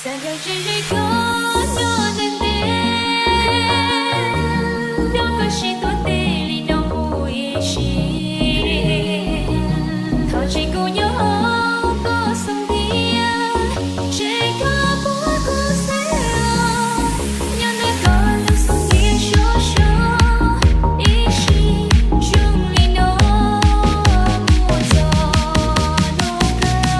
Cas yog tsis ze koj nyob ntev ntev, nyob koj tsis tuaj tes li no mus ib sim. Thov tsis kuv nyob hauv koj xub ntiag, tsis koj puag kuv xwb os. Nyob ntawm koj lub xub ntiag sov sov ib sim zoo li no mus txog hnub kawg.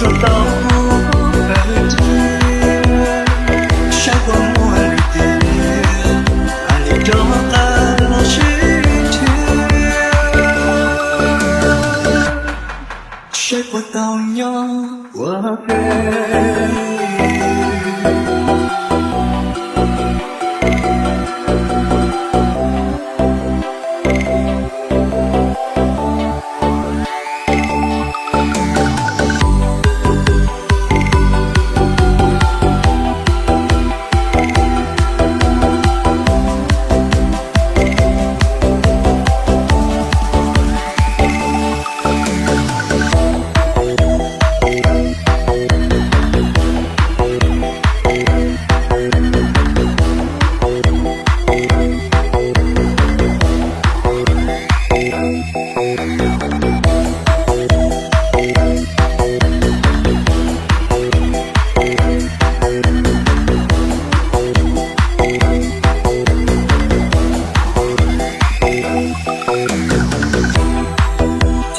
Tau mus kawm tiag, saib puas muaj lwm tiag, a li rov qab los sib nrhiav. Saib puas tau nyob ua ke.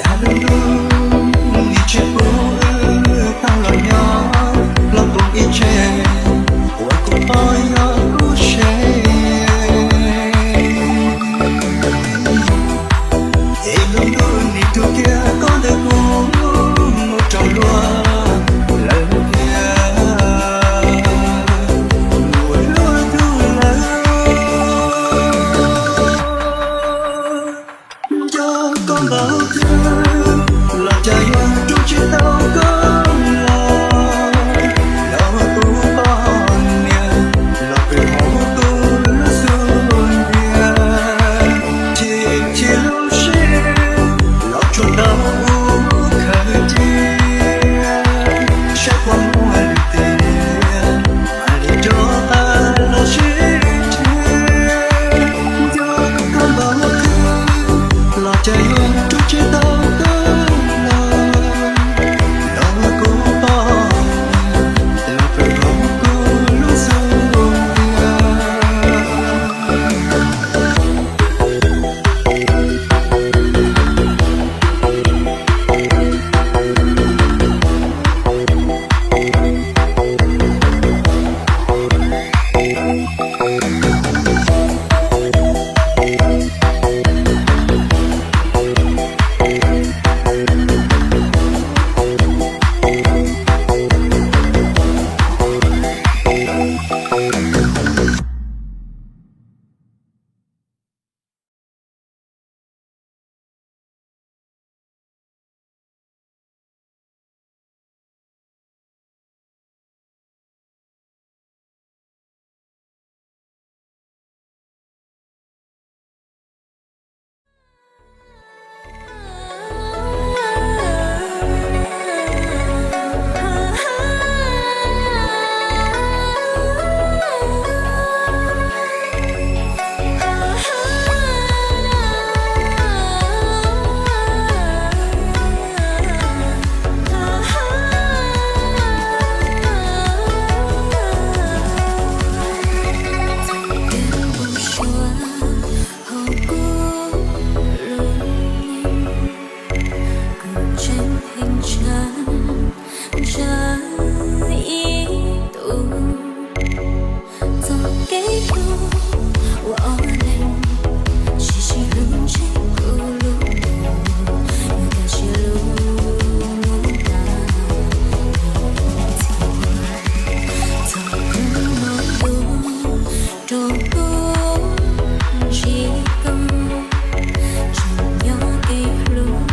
Cas lub lub ib tse kuv wb tau los nyob, los koom ib tse uas kuv pom yog kuv se. Es lub lub nim rub kiag koj ntawm kuv mus rau luag lawm tiag, mus ua luag tug lawm. Nco koj npaum twg los cas yuav rub tsis tau koj los, los ua kuv poj niam, los pw hauv kuv lub xub ntiag. Chim chim lub siab los tsuas tau ua khaws cia, saib puas muaj lwm tiag, a li rov qab los sib nrhiav. Nco koj npaum twg los cas yuav rub tsis tau koj los, los ua kuv poj niam, los pw hauv kuv lub xub ntiag. Rau kuv ntsib koj, tseem nyob kev hlub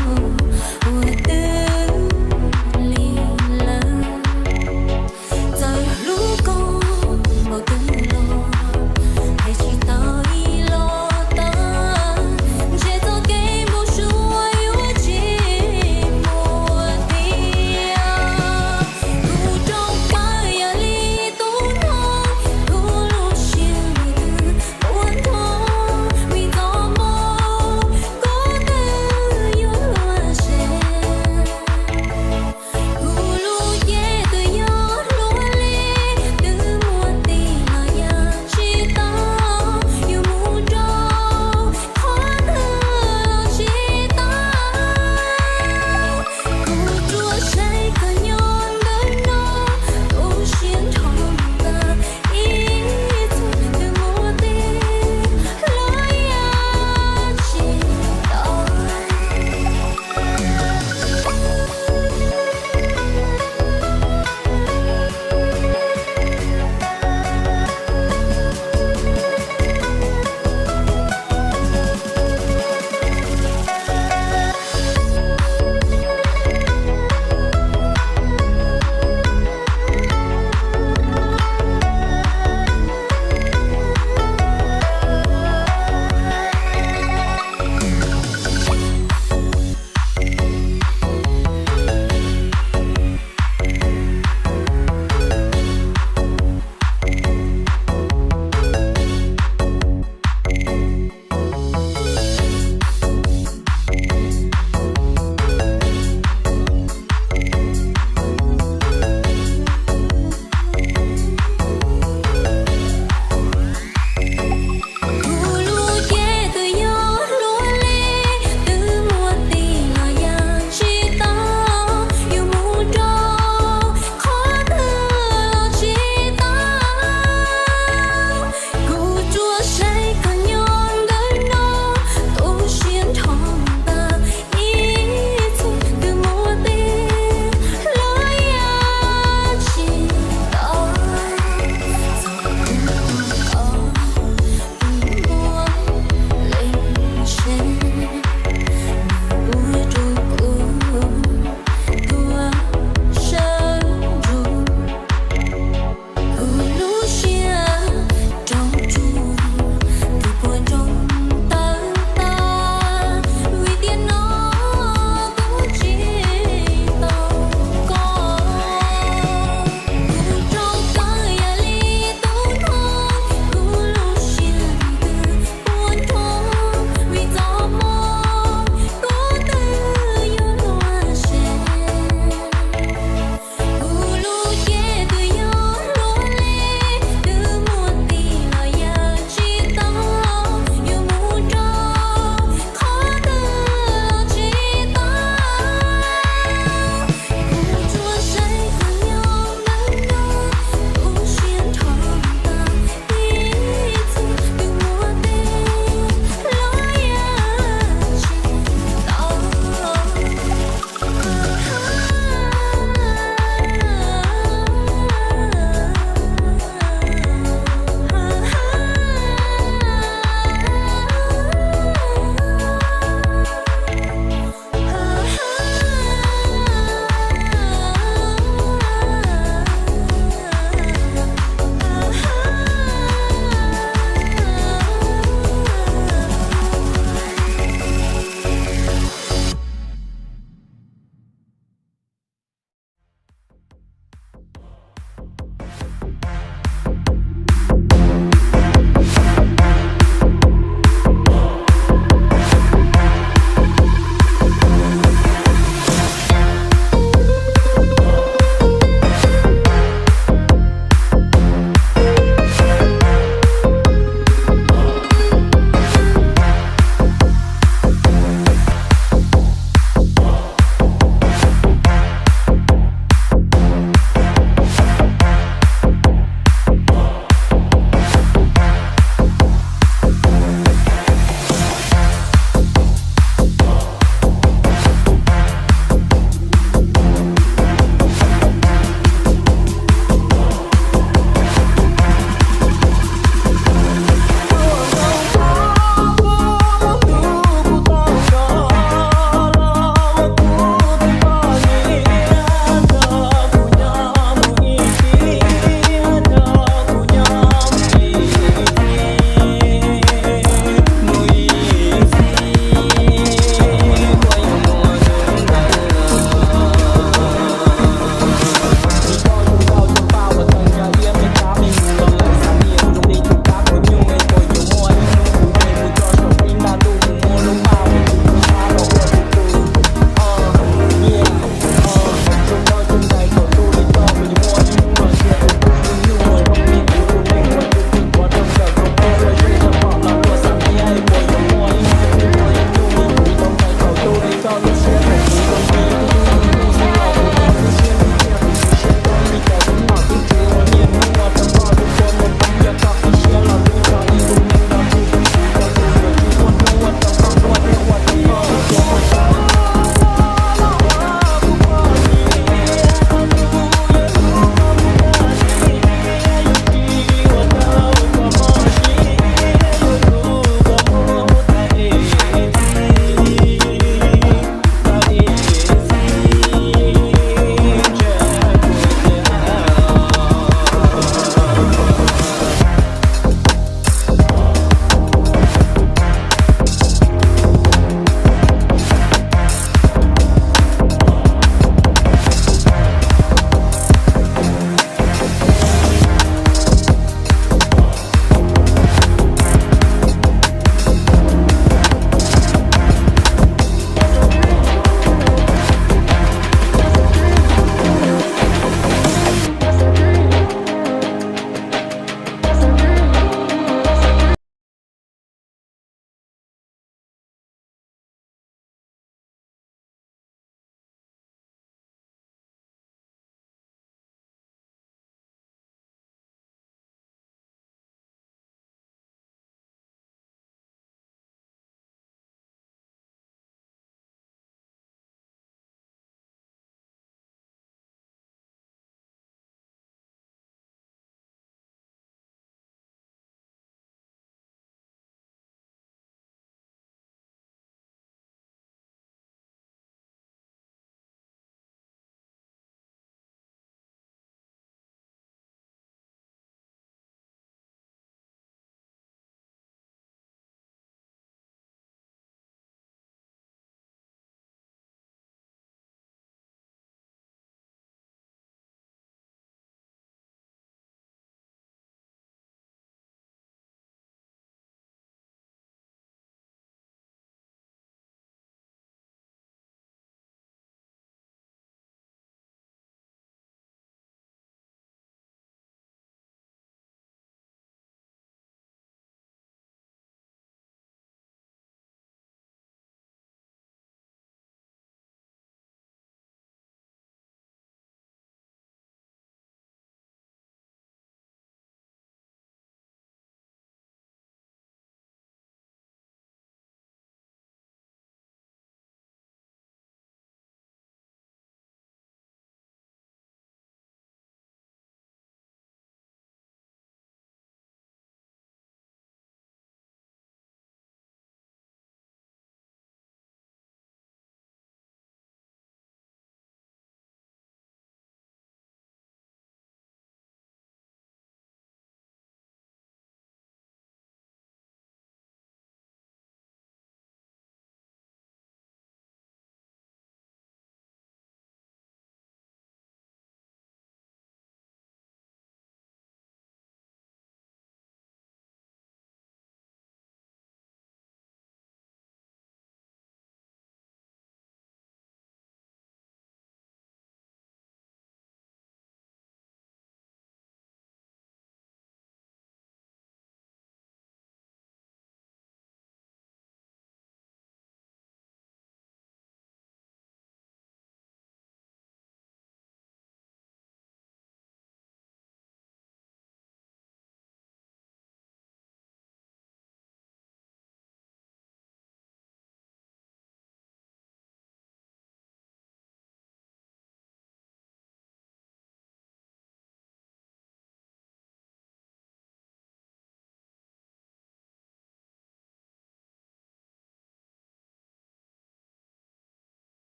uas twb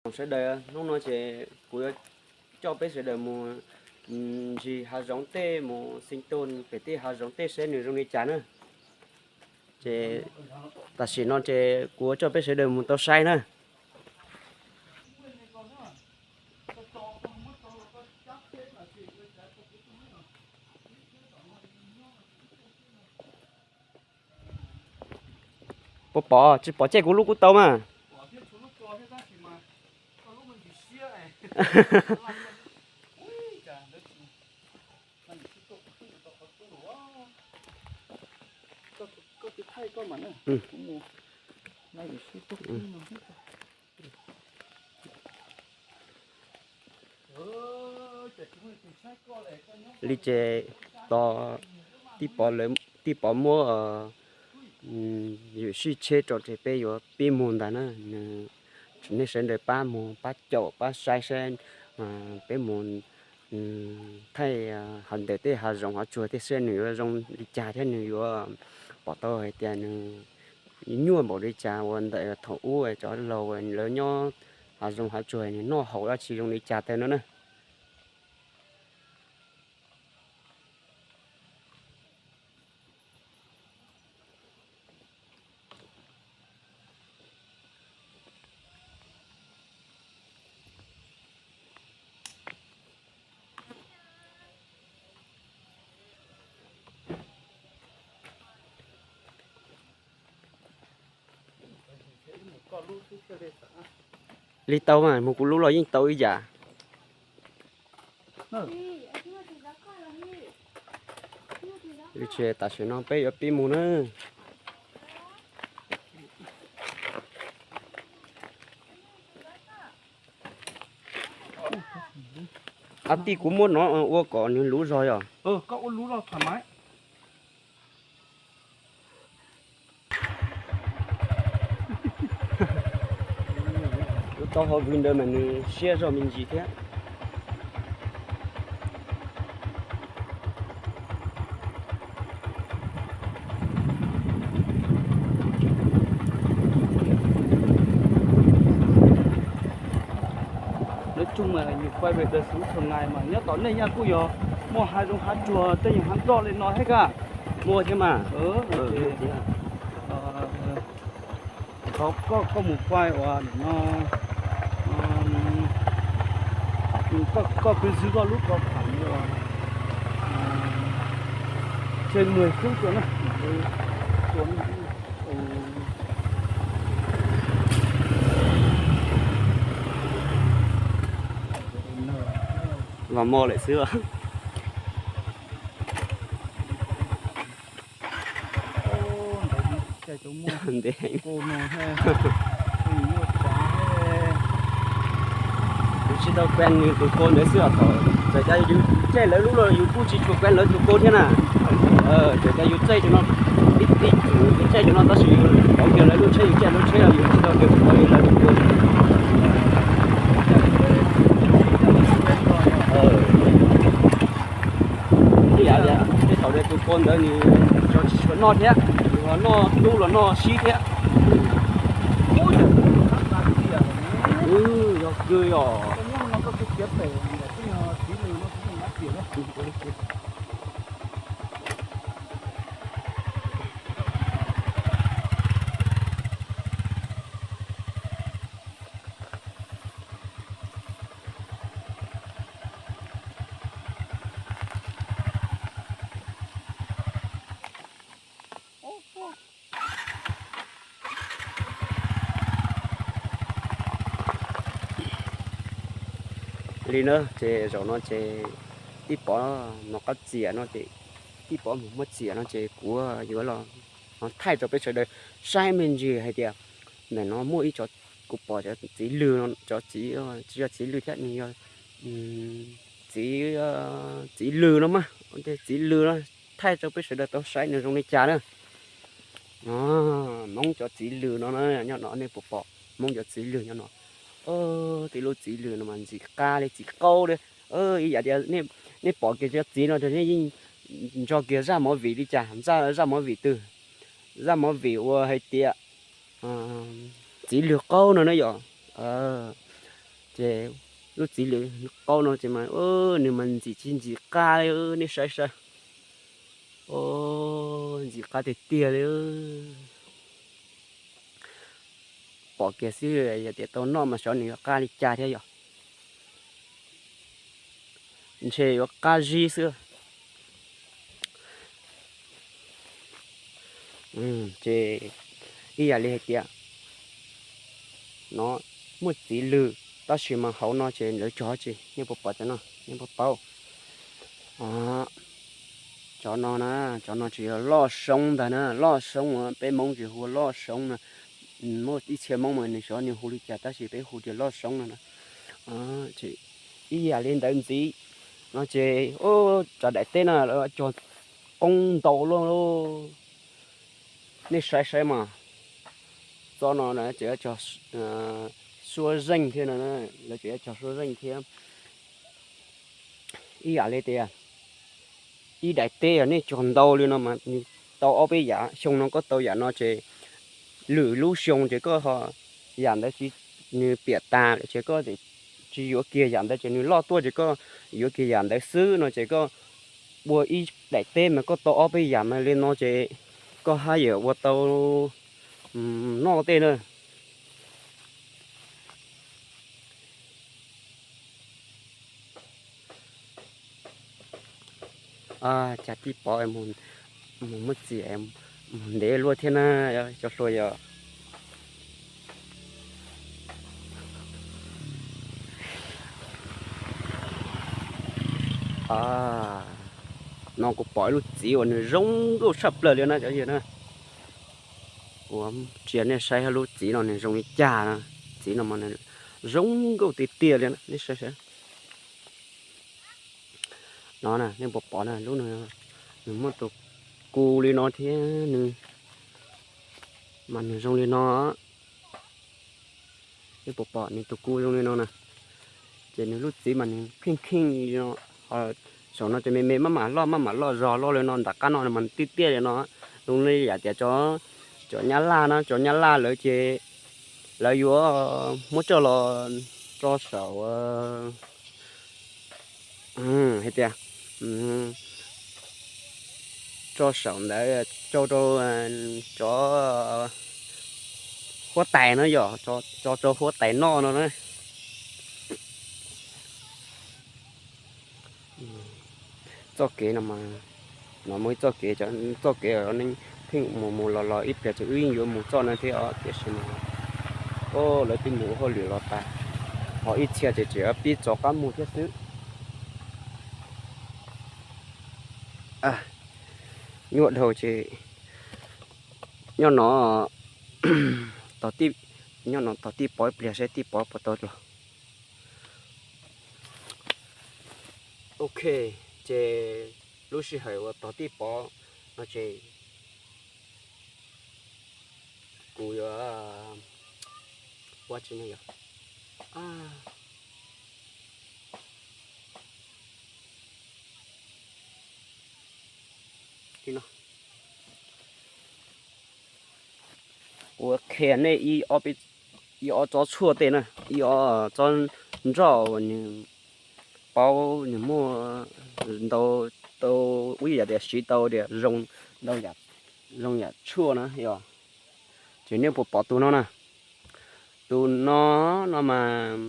Sawv daws, hnub no ces kuv yuav coj peb sawv daws mus ntsis hav zoov tej, mus xee tooj pem tej hav zoov tej saib nws zoo li cas na. Ces tam sim no ces kuv yuav coj peb sawv daws mus tau saib na. Puas pom? Tsis pom caij kuv lub kuj tau mas. Li ces tos tij Pov muab yuam sij tsheb rau ces peb yuav pib mus ntag na. Nej sawv daws pab mus pab caum pab saib saib, peb mus thaij hauv ntawm tej hav zoov hav tsuag tej saib nws yuav zoo li cas thiab nws yuav pom tau hais tias nws nyuaj npaum li cas uas ntawm thaum ub cov laus lawv nyob hav zoov hav tsuag nws noj haus dab tsi zoo li cas tag no na. Li tau mas mus kuv lub los yeej tau ib yam. Li ces tam sim no peb yuav pib mus na. Ab tij, kuv muab no ua kom nws luv zog yog. Kuv tau hauv vwm ntawd mas nws siab zog me ntsis thiab. Nói chung mà nhiều quay về đời sống thường ngày mà nyob tom nej Yaj kuj yog muaj hav zoov hav tsuag tej yog hav nroj li no thiab ka. Muaj thiab mas. Thov koj, koj mus quay uas no, koj kwv xwb koj lub koj pham uas trên mười phút rồi na. Los mos lawm xwb. Ntev heev. Yus tsis tau kuv nws tus ko ntawd xwb os. Txawm tias yus caij lawv lub los yus kuj tsis tshua kuv lawv tus ko thiab na. Txawm tias yus caij cov no, ib ib txwm yus caij cov no tab sis yus paub kiag lawv lub tsheb, yus caij lub tsheb los yus tsis tau kiag paub lawv tus ko. Ib yam li tej thaum tus ko ntawd nws tsis tshua noj thiab, nws ho noj tub los noj sib thiab. Yog kawg os. Li na ces zaum no ces tij Pov mus qab txias no ces, tij Pov mus muab txias no ces kuv yuav los thaij rau peb sawv daws saib me ntsis hais tias ntawm no muaj ib cov, kuv pom cov txiv lwg, cov txiv, tsis yog txiv lwg thiab, nws yog txiv, txiv lwg no mas, txiv lwg no, thaij rau peb sawv daws tau saib nws zoo li cas na. Hmoob cov txiv lwg no, nyob no nej puas pom Hmoob cov txiv lwg nyob no? Tej lub txiv lwg no mas ntxim qab li txiv qaub li. Ib yam tias nej pom kiag cov txiv no nej yeej nco kiag zaj movie li cas, zaj movie twg, zaj movie uas hais tias txiv lwg qaub no na yom. Ces lub txiv lwm qaub no ces mas nws mas ntxim tsis ntxim qab li, nej saib saib. Ntxim qab tiag tiag li. Pom kiag xwb yog tias tau noj mas xyov nws yuav qab li cas thiab yom. Ntshe yuav qab zib xwb. Ces ib yam li hais tias no muaj txiv lwm, tab sis mas hauv no ces lawv cog tsi, nej puas pom cov no, nej puas paub? Cov no na, cov no tsis yog loj soob ntag na, loj soob peb Hmoob tsis hu ua loj soob na. Muaj ib txhia Hmoob mas nws xyov nws hu li cas tab sis peb hu tias loj soob no na. Ib yam li ntawd ntxiv no ces cov daim teb no lawv cog qoob ntau luaj. Nej saib saib mas, tsob no ces cog suab zeej thiab no, lawv ces cog suab zeej thiab. Ib yam li tias ib daim teb yog nej cog ntau li no mas nws tau ob peb yam, xyoo no koj tau yam no ces lwm lub xyoo ces koj ho yam ntawd nws piam tas lawm ces koj tsis yuav kiag yam ntawd ces nws loj tuaj ces koj yuav kiag yam ntawd xwb no ces koj ua ib daim teb mas koj tau ob peb yam mas li no ces koj haj yam ua tau noj tej na. Cas tij Pov mus muab txiv mus ntev luaj thiab na, cov hluas yog. No kuv pom ib lub txiv uas nws zoo nkauj tshaj plaws li na cov yawg na. Kuv tsia nej saib lub txiv no nws zoo li cas na. Txiv no zoo nkauj tiag tiag li na, nej saib saib. No nej puas pom na, lub no nws muaj tus ku li no thiab nws, mas nws zoo li no. Nej puas pom nws tus ku zoo li no na? Ces nws lub txiv mas nws kheej kheej li no, ho saum no ces me me maj mam loj maj mam loj zog loj li no, nram qab no mas tiaj tiaj li no. Zoo li yam tias cov Nyab Laj na, cov Nyab Laj lawv ces lawv yuav muab coj los tso saum, hais tias tso saum ntawd, tso rau cov huab tais no yom, tso rau huab tais noj no na. Txoj kev no, no muaj ib txoj kev, txoj kev neeg pheej mus mus los los ib pliag ces wb yeej yuav mus txoj no thiab os, tiam sis mas lawv twb mus ua hauj lwm los tas, ho ib txhia ces tseem pib tso qab mus thiab xwb. Nyuaj dhau ces nyob no, nyob no tos tij Pov ib pliag seb tij Pov puas tau los. Ok, ces lub sij hawm uas tos tij Pov no ces kuv yuav ua tsi ne yom. Kuv qhia nej ib ob tsob tshuaj tej na, ib ob tsob nroj uas nws paub nws muaj ntau, tau, ib yam tias siv tau tias zoo, ntau yam, zoo yam tshuaj na yom. Ces nej puas pom tus no na? Tus no, no mas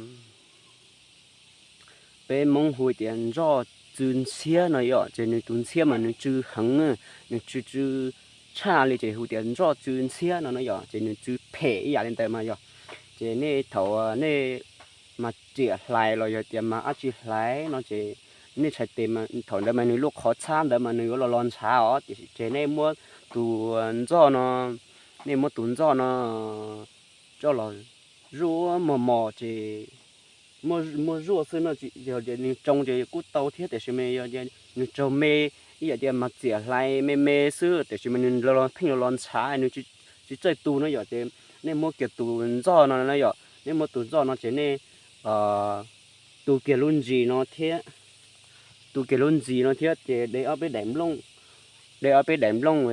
peb Hmoob hu tias nroj tsw ntxhiab no yom, ces nws tus ntxhiab mas nws tsw heev, nws tsw tsw tshaj li ces hu tias nroj tsw ntxhiab no na yom, ces nws tsw phem ib yam li ntawd mas yom. Ces nej thaum nej mas riam hlais los yog tias mas dab tsi hlais no ces nej txhais tes, thaum ntawd mas nws lub qhov txhab ntawd mas nws yuav los los ntshav os, tiam sis ces nej muab tus nroj no, nej muab tus nroj no coj los zuaj mos mos ces muab zuaj xwb no, yog nws tsoo ces kuj tau thiab, tiam sis mas yog nws raug me, ib yam tias mas riam hlais me me xwb, tiam sis mas nws los pheej los los ntshav, nws tsis txawj tu no yom, ces nej muab kiag tus nroj no na yom, nej muab tus nroj no ces nej tu kiag lub ntsis no thiab, tu kiag lub ntsis no thiab ces de ob peb daim nplooj, de ob peb daim nplooj,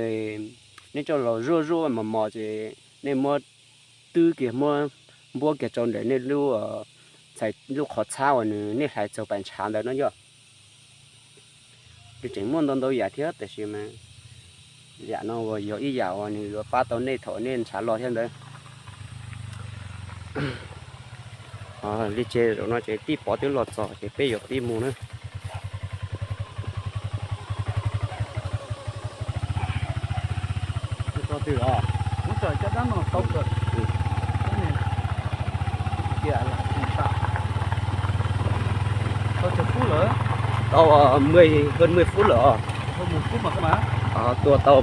nej coj los zuaj zuaj mos mos ces nej muab twb kiag, muab npuab kiag rau ntawm nej lub, thaum lub qhov txhab uas nws nej hlais txog pas ntshav ntawd no yog. Nws tseem muaj ntau ntau yam thiab tab sis mas yam no uas yog ib yam uas nws yuav pab tau nej thaum nej ntshav los thiab ntawd. Li ces zaum no ces tij Pov twb los txog ces peb yuav pib mus na. Tau mười, hơn mười phút lawm os. Tua tau